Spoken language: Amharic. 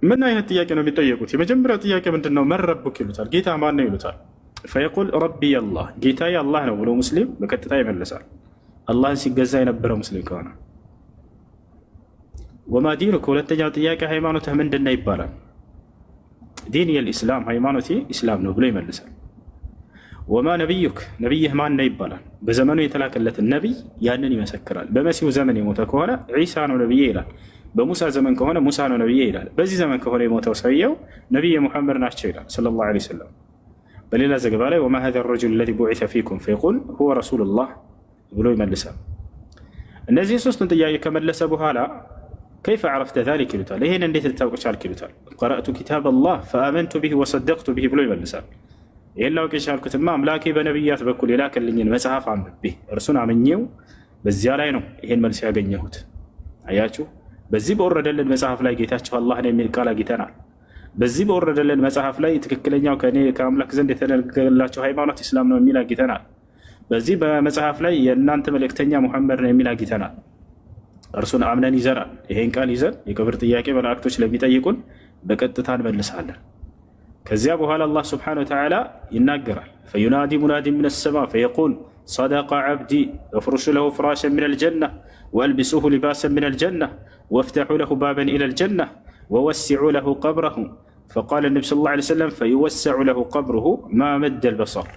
ምን አይነት ጥያቄ ነው የሚጠየቁት? የመጀመሪያው ጥያቄ ምንድን ነው? من ربك ይሉታል። ጌታ ማን ነው ይሉታል። فيقول ربي الله፣ ጌታዬ አላህ ነው ብሎ ሙስሊም በቀጥታ ይመልሳል። አላህን ሲገዛ የነበረ ሙስሊም ከሆነ። وما دينك፣ ሁለተኛው ጥያቄ ሃይማኖትህ ምንድን ነው ይባላል። ديني الإسلام፣ ሃይማኖቴ ኢስላም ነው ብሎ ይመልሳል። وما نبيك፣ ነቢይህ ማን ነው ይባላል። በዘመኑ የተላከለትን ነቢይ ያንን ይመሰክራል። በመሲሁ ዘመን የሞተ ከሆነ ዒሳ ነው ነብዬ ይላል። በሙሳ ዘመን ከሆነ ሙሳ ነው ነብዬ ይላል። በዚህ ዘመን ከሆነ የሞተው ሰውየው ነቢይ ሙሐመድ ናቸው ይላል صلى الله عليه وسلم። በሌላ ዘገባ ላይ وما هذا الرجل الذي بعث فيكم فيقول هو رسول الله ብሎ ይመልሳል። እነዚህ ሶስቱን ጥያቄ ከመለሰ በኋላ كيف عرفت ذلك ይሉታል። ይሄን እንዴት ልታውቅ ቻልክ ይሉታል። قرأت كتاب الله فآمنت به وصدقت به ብሎ ይመልሳል። ይህን ላውቅ የቻልኩትማ አምላኬ በነቢያት በኩል የላከልኝን መጽሐፍ አንብቤ እርሱን አምኜው በዚያ ላይ ነው ይሄን መልስ ያገኘሁት። አያችሁ፣ በዚህ በወረደልን መጽሐፍ ላይ ጌታቸው አላህ ነው የሚል ቃል አግኝተናል። በዚህ በወረደልን መጽሐፍ ላይ ትክክለኛው ከእኔ ከአምላክ ዘንድ የተነገረላቸው ሃይማኖት ኢስላም ነው የሚል አግኝተናል። በዚህ በመጽሐፍ ላይ የእናንተ መልእክተኛ ሙሐመድ ነው የሚል አግኝተናል። እርሱን አምነን ይዘናል። ይሄን ቃል ይዘን የቀብር ጥያቄ መላእክቶች ለሚጠይቁን በቀጥታ እንመልሳለን። ከዚያ በኋላ አላህ سبحانه وتعالى ይናገራል። فينادي مناد من السماء فيقول صدق عبدي افرشوا له فراشا من الجنة وألبسوه لباسا من الجنة وافتحوا له بابا إلى الجنة ووسعوا له قبره فقال النبي صلى الله عليه وسلم فيوسع له قبره ما مد البصر።